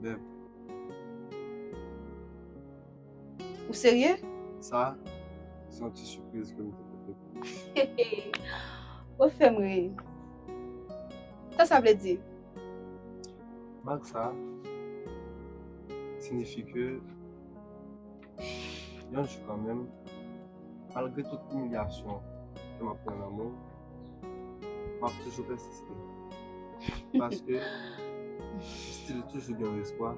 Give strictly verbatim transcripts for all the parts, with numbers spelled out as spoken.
Bèb. Ou serye? Sa, se yon ti sipriz ke m te pote pou ou. Ou fè m ri. Sa sa vle di? Bag sa siyifi ke yon jou kanmenm, malgre tout imilyasyon ke m ap pran nan men w, m ap toujou pèsiste. Paske m still toujou gen yon espwa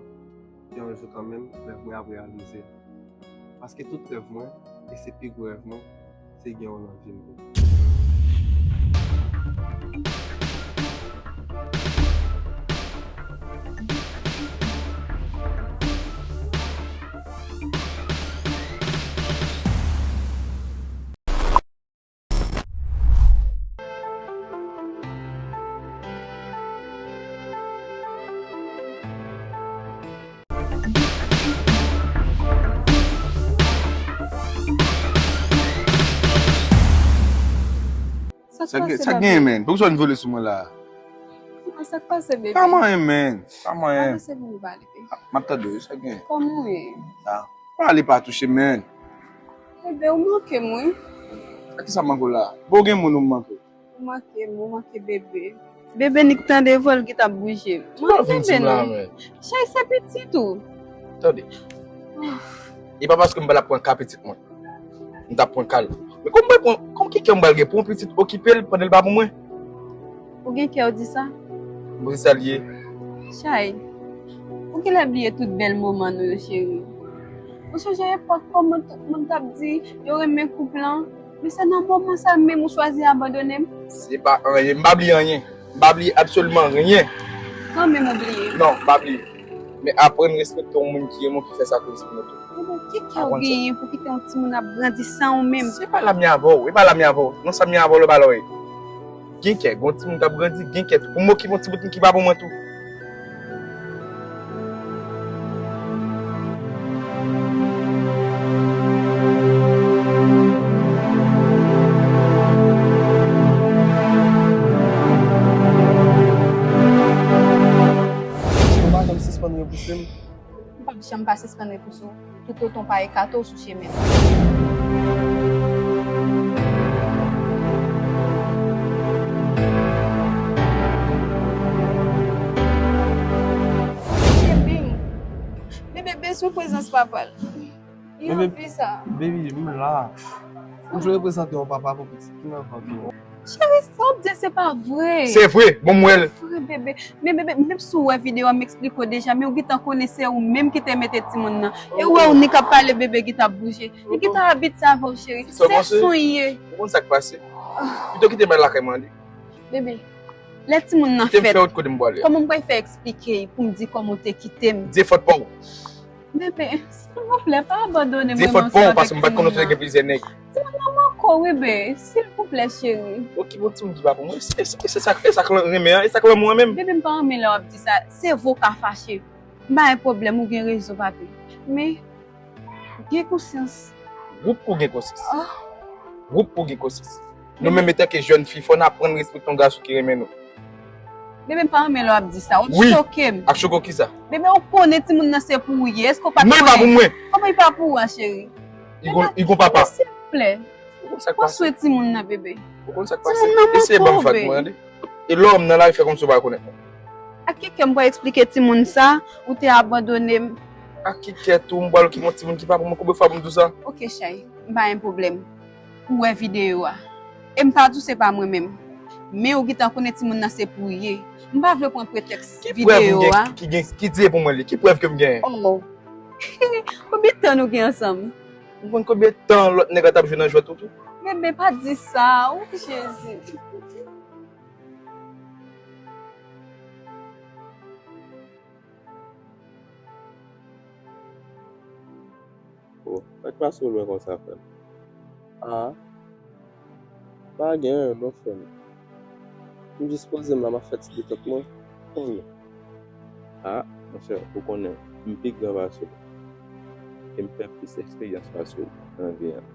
ke yon jou kanmenm, rèv mwen ap reyalize. Paske tout rèv mwen, e se pi gwo rèv mwen, se gen w nan vi m. Sa k pase, sa k genyen, men? Poukisa w vin vole sou mwen la? Sa k pase, bebe? Pa manyen, men. Pa manyen. Avanse pou nou pale, bebe. M ap tande w, sa k genyen? Kòman w ye? Sa. Pale, pa touche, men. Bebe, ou manke m, wi. A kisa m manke w la? Bon, gen moun ou manke? Ou manke m, ou manke bebe. Bebe nik tande vwa l ki t ap bouje. Mwen tande non. Chay, se pitit ou. Tande. E pa paske m pa t ap pran ka pitit mwen. M t ap pran ka l. Men kòman m pral pran, kòman ki kè m pral gen pou yon pitit okipe l pandan l pa pou mwen? Ou gen kè w di sa? Bon, se sa l ye. Chay, ou genlè bliye tout bèl moman nou yo, cheri. Ou sonje epòk kòman tout moun t ap di yo renmen koup lan? Men se nan moman sa menm ou chwazi abandone m? Se pa anyen. M pa bliye anyen. M pa bliye absoliman anyen. Kanmenm ou bliye? Non, m pa bliye. Men aprann respekte yon moun ki renmen w, ki fè sakrifis pou nou tou. Ebyen, ki kè w genyen pou kite yon timoun ap grandi san ou menm? Se pa la m ye avè w, e pa la m ye avè w. Non, sa m ye avè w, lè w pa la w ye. Gen kè, gen yon timoun k ap grandi, gen kè tou. Pou m okipe yon ti bout moun ki pa pou mwen tou. Ou pa janm sispann repouse m. M p ap janm pa sispann repouse w, toutotan w pa ekate w sou chemen m. Bebe, bebe bezwen prezans papa l. Li anvi sa. Baby, m la. M vle reprezante yon papa pou pitit ki nan vant mwen. Cheri, sa w ap di se pa vre. Se vre, bon m wè l. Vre, bebe. Men bebe, menm si w wè videyo a, m eksplike w deja, men ou gentan konnen se ou menm ki te mete timoun nan. E ou wè ou nik ap pale, bebe gentan ap bouje. Li gentan abitye avè w, cheri. Se swen l ye. Ou konn sa k pase? Pito kite m al lakay mwen ale. Bebe, lè timoun nan fèt, kòman m pral fè eksplike l pou m di kòman w te kite m? Di e fòt pa w. Bebe, silvouplè, pa abandone mwen menm ansanm avèk timoun nan. Di e fòt pa w, paske m pa t konnen w te gen plizyè nèg. Timoun nan manke w, wi, bebe. Silvouplè, cheri. Okipe yon timoun ki pa pou mwen. E se, e se sa, e sa k renmen an, e sa k lanmou an menm. Bebe, m pa renmen lè w ap di sa. Se vre w ka fache. M pa gen pwoblèm, ou gen rezon, papi. Men, gen konsyans. Woup pou gen konsyans. Woup pou gen konsyans. Nou menm, antanke jèn fi, fò n aprann respekte yon gason ki renmen nou. Bebe, m pa renmen lè w ap di sa. W ap choke m. Ap choke w kisa? Bebe, ou konnen timoun nan se pou ou ye. Èske w pa t konnen? Non, li pa pou mwen. Kòman li pa pou ou a, cheri? Li gon, li gon papa. Silvouplè. Ou konn sa k pase? Pran swen timoun nan, bebe. Ou konn sa k pase? Timoun nan manke w, bebe. Eseye ban m vag mwen, tande. E lè w wè m nan lari, fè kòmsi w pa rekonèt mwen. Ak ki kè m pral eksplike timoun sa, ou te abandone m? Ak ki kè tou m pral okipe yon timoun ki pa pou mwen, konbyen fwa pou m di w sa? Ok, chay, m pa gen pwoblèm. Ou wè videyo a. E m pa di w se pa mwen menm. Men ou gentan konnen timoun nan se pou ou ye. M pa vle pran pretèks videyo a. Ki prèv ou gen ki, ki gen, ki di e pou mwen li? Ki prèv ke m genyen? Oh. Konbyen tan nou gen ansanm? Ou konn konbyen tan lòt nèg la t ap jwe nan jwèt ou tou? Bebe, pa di sa. Oh, Jezi. O, sa k pase w lwen konsa, frè m? A, pa gen anyen non, frè m. M jis poze m la, m ap fè ti detant mwen. Konnen. A, monchè, ou konnen, m pi gran pase w. E m fè plis eksperyans pase w nan vi an.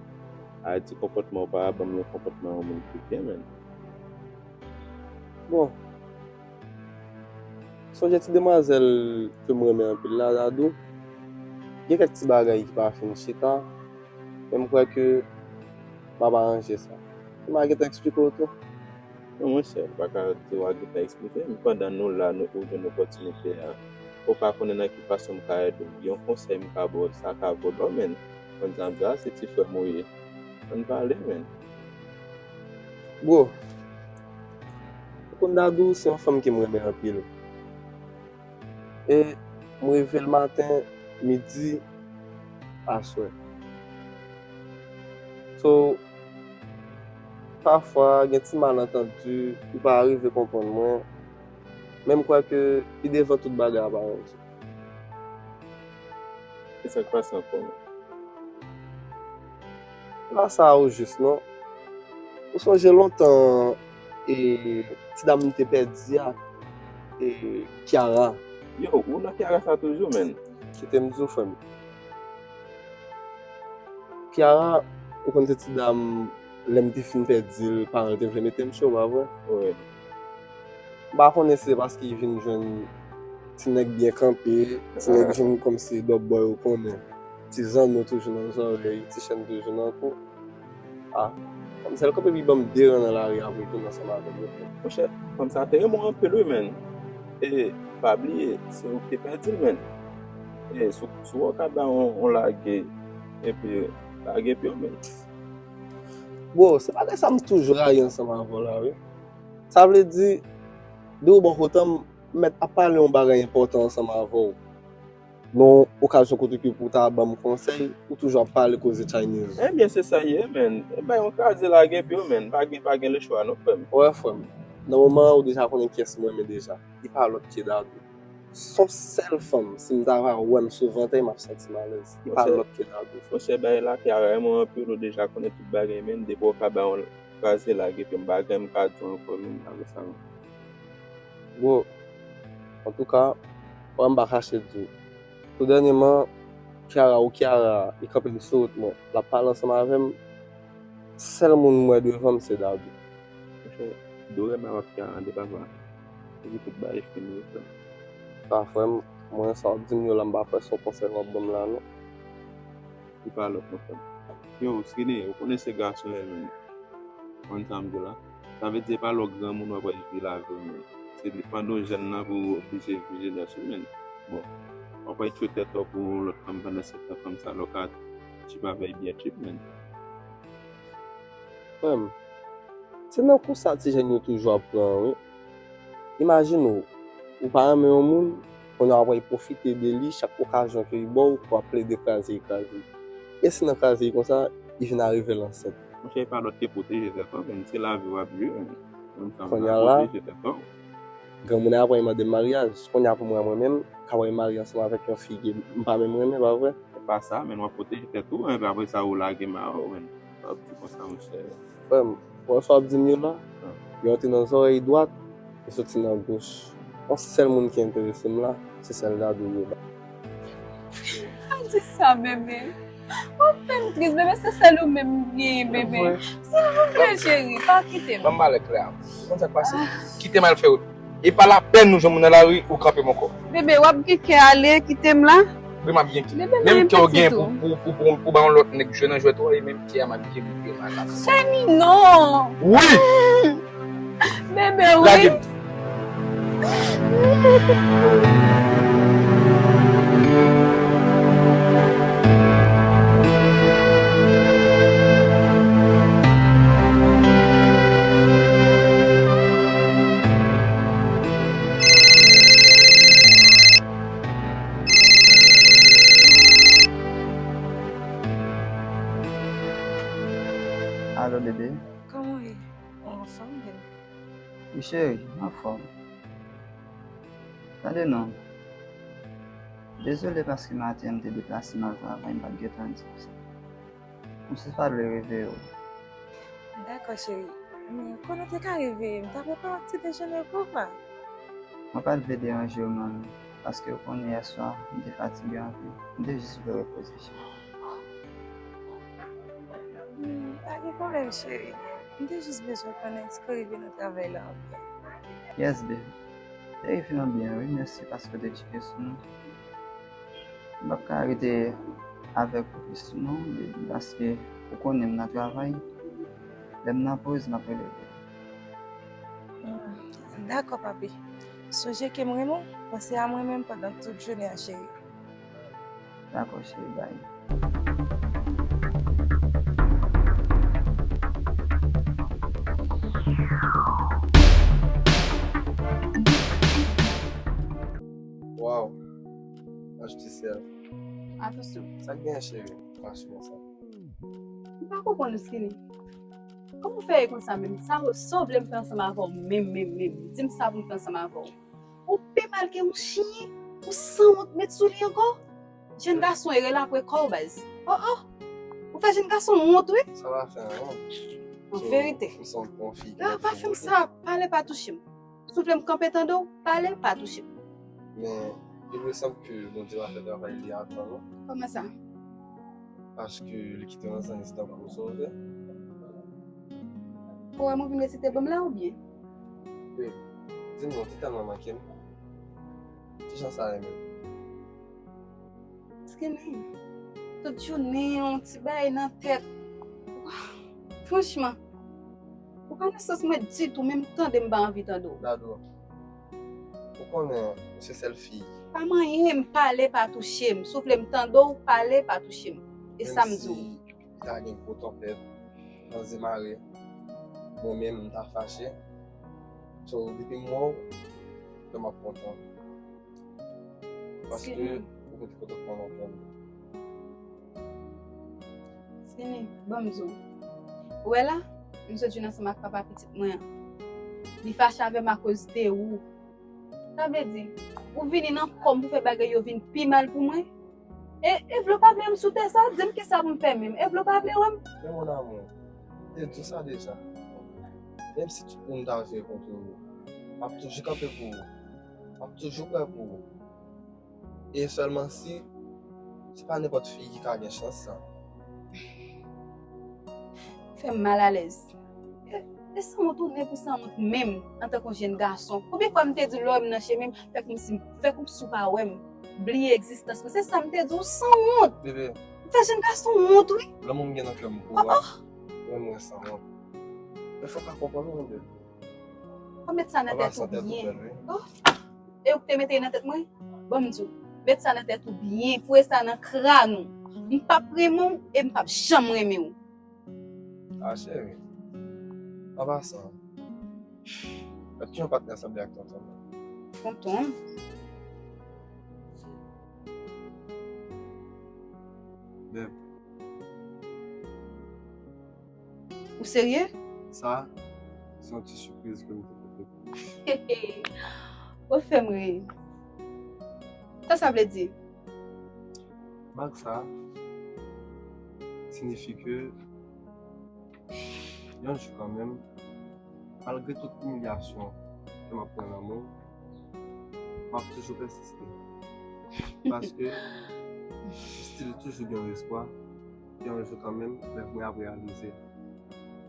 A di konpòtman w pa ban m yon konpòtman yon moun ki byen, menn. Bon, Sonje ti demwazèl ke m renmen anpil la, Dadou? Gen kèk ti bagay ki pa fin chita, men m kwè ke m ap aranje sa. M a gentan eksplike w tou. Non, monchè, m pa ka di w a gentan eksplike m. Pandan nou la, nou, ou jwenn opòtinite a, ou pa konnen nan ki fason m ka ede w. Yon konsèy m ka ba w, sa ka vo dlo, men. Konn sa m di w a, se ti frè m ou ye. Ann pale, men. Bro, ou konn Dadou se yon fanm ke m renmen anpil. E m reve l maten, midi, aswè. So, pafwa, gen ti malantandi, li pa rive konprann mwen, men m kwè ke pi devan tout bagay ap aranje. E sa k pase ankò, menm? Pa sa a ojis, non. Ou sonje lontan, e, ti dam m te pèdi a, e, Kiara? Yo, ou nan Kiara sa toujou, menm? Kite m di w, frè m. Kiara, ou konn se ti dam, lè m te fin pèdi l, paran l te vle mete m cho, pa vre? Wi. M pa konnen si se paske l vin jwenn ti nèg byen kanpe, ti nèg vin kòmsi dòp bòy ou konnen. Ti zanno toujou nan zòrèy, ti chèn toujou nan kou. A, fanm sa l kanpe epi ban m de ran nan lari a pou l tounen ansanm avè m. Monchè, fanm sa te renmen w anpil wi, menn. E pa bliye, se ou ki te pèdi l, menn. E si w, si w wè w ka bay yon, yon lage, epi lage pye w, menn. Bro, se bagay sa m toujou rayi ansanm avè w la, wi. Sa vle di, depi w bò kote m, m mèt ap pale yon bagay enpòtan ansanm avè w. Nan yon okazyon kote ke pou w ta ban m konsèy, ou toujou ap pale koze Chinese. Ebyen, se sa l ye, menn. E bay yon kraze lage pye w, menn. Pa gen, pa gen lechwa, non, frè m. Wè, frè m. Nan moman an, ou deja konnen kiyès m renmen deja. Li pa lòt ke Dadou. Se yon sèl fanm, si m ta va wè m sou vantèy, m ap santi m alèz. Li pa lòt ke Dadou. Monchè, bay la, Kiara renmen w anpil, ou deja konnen tout bagay, menn. Depi w ka bay yon kraze lage pye m, pa gen m ka di w ankò, menn, apre sa, non. Bro, antouka, wè m pa kache di w. Tou dènyèman, Kiara ou Kiara, li kanpe m sou wout mwen. L ap pale ansanm avè m. Sèl moun m wè devan m se Dadou. Monchè, Dou renmen avèk Kiara de papa. Epi tout bagay fini, frè m. Sa frè m, mwen sa w ap di m yo la, m pa kwè se yon konsèy w ap ban m la, non. Li pa lòt, mon frè m. Yo, Srini, ou konnen se gason w ye, menn. Konn sa m di w la? Sa vle di, e pa lè w granmoun w ap wè l viv lavi w, menn. Se li, pandan w jèn nan pou w oblije viv jenès ou, menn. Bon, w ap wè tchwe tèt ou pou yon lòt fanm pandan se tan fanm sa la w ka tchip avè l byen tchip, menn. Frè m, se nan kou sa ti jèn yo toujou ap pran, wi. Imajine w, ou pa renmen yon moun, kounye a w ap pwofite de li, chak okazyon ke li ba w, pou w ap plede kraze l, kraze l. E si nan kraze l konsa, li vin arive l ansent? Monchè, e pa lòt ke pwoteje tèt ou, menn, se lavi w ap viv, menn. Menm sa, w ka pwoteje tèt ou. Kounye a la, granmoun ap mande m maryaj. Kounye a pou mwen, mwen menm, ka pral marye ansanm avèk yon fi ke m pa menm renmen, pa vre? Se pa sa, menn, w ap pwoteje tèt ou, epi apre sa, ou lage m a ou, menn. W ap di konsa, monchè. Frè m, wè sa w ap di m yo la, yo antre nan zòrèy dwat, yo soti nan goch. Yon sèl moun ki enterese m la, se sèl Dadou yo la. Pa di sa, bebe. W ap fè m tris, bebe, se sèl ou menm m genyen, bebe. Silvouplè, cheri, pa kite m. Ban m pale klè. Ou konn sa k pase? Kite m al fè wout. E pa lapèn nou jwenn moun nan lari, ou kanpe m ankò. Bebe, w ap gen kè ale, kite m la. Wi, m ap gen kè. Bebe, menm kè w gen pou, pou, pou, pou, pou ba yon lòt nèg jwe nan jwèt ou, e menm kè a m ap gen pou fè mal la. Chèni, non! Wi! Bebe, wi! Lage m. Alo, bebe. Kòman w ye? Ou anfòm, bebe? Wi, cheri, m anfòm. Tande non. Dezole paske maten an m te deplase m al travay, m pa t gentan di w sa. Ou se pa vle reveye w. Dakò, cheri. Men konnen w te ka reveye m, ta prepare yon ti dejene pou ou, pa? Mwen pa t vle deranje w, manmi, paske w konnen yèswa, m te fatige anpil. M te jis vle repoze, cheri. Hmm, pa gen pwoblèm, cheri. M te jis bezwen konnen èske w rive nan travay la anpè. Yes, babe. Cheri, fi an byen, wi, mèsi paske w te tcheke sou nou. M p ap ka rete avèk ou plis non, paske ou konnen m nan travay. Lè m nan poz, m ap rele w. Hmm, dakò, papi. Sonje ke m renmen w, panse a mwen menm pandan tout jounen an, cheri. Dakò, cheri, bay. Waw. Anj di syèl. Atansyon. Sa k genyen, cheri? Fache konsa. M pa konprann ou, Skinny. Kòman w fè ye konsa menm? Sa, sa w vle m fè ansanm avè w menm, menm, menm? Di m sa pou m fè ansanm avè w. Ou pi mal ke yon chen, ou sanwont met sou li ankò. Jèn gason e rele apre kò w, baz. Oh, oh. Ou fè jèn gason wont, wi. Sa pa fè anyen. An verite. M se yon fi ki... Ah, pa fè m sa. Pale, pa touche m. Si w vle m kanpe tande w, pale, pa touche m. Men, li vle sanble ke Bondye pa fè travay li a tan, non. Kòman sa? Paske li kite w nan san estan pou w sove. Ou wè m ou vin resite ban m la oubyen? Babe, di m non, ou te tèlman manke m. Kijan sa ye menm? Skinny, tout jounen yon ti bagay nan tèt. Franchman, ou pa nan sans mwen ditou, menm tande m pa anvi tande w. Dadou, ou konnen ou se sèl fi. Pa manyen m, pale pa touche m. Si w vle m tande w, pale pa touche m. E sa m di w. Menm si ta gen gwo tanpèt, nan zemare, mwen menm m ta fache. So, depi m wè w, kè m ap kontan. Paske ou mete kontantman nan kè m. Skinny, ban m di w. Ou wè la, m sot vin ansanm ak papa pitit mwen an. Li fache avè m akoz de ou. Sa vle di, ou vini nan kò m pou fè bagay yo vin pi mal pou mwen? E, e vle w pa vle wè m sou tè sa? Di m kisa pou m fè menm. E vle w pa vle wè m? Men mon amour, m te di w sa deja. Menm si tout moun ta vire kont ou, m ap toujou kanpe pou ou. M ap toujou prè pou ou. E sèlman si se pa nenpòt fi ki ka gen chans sa. Fè m malalèz. E, e sanwont ou nen pou sanwont menm, antanke yon jèn gason. Konbyen fwa m te di w lè w wè m nan chemen m, fè kòmsi, fè kòmsi w pa wè m. Bliye egzistans mwen. Se sa m te di w, sanwont. Bebe. Ou fè jèn gason wont, wi. Lanmou m gen nan kè m pou ou a, mwen, mwen sanwont. Men fò w ka konprann mwen, bebe. Fò w met sa nan tèt ou byen. Oh. E ou ki te mete nan tèt mwen? Ban m di w. Met sa nan tèt ou byen. Foure sa nan kràn ou. M p ap renmen w e m p ap janm renmen w. Ah, cheri. An pasan, gad kijan patnè sanble ak tonton mwen. Tonton? Beb. Ou serye? Sa, se yon ti sipriz ke m te pote pou ou. Ou fè m ri. Sa sa vle di? Bag sa siyifi ke yon jou kanmenm, malgre tout imilyasyon ke m ap pran nan men w, m ap toujou pèsiste. Paske m still toujou gen yon espwa ke yon jou kanmenm, rèv mwen ap reyalize.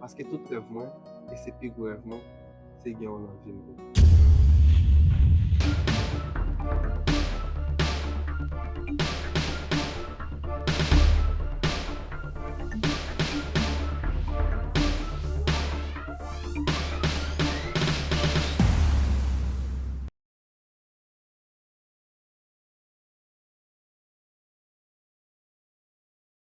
Paske tout rèv mwen, e se pi gwo rèv mwen, se gen w nan vi m.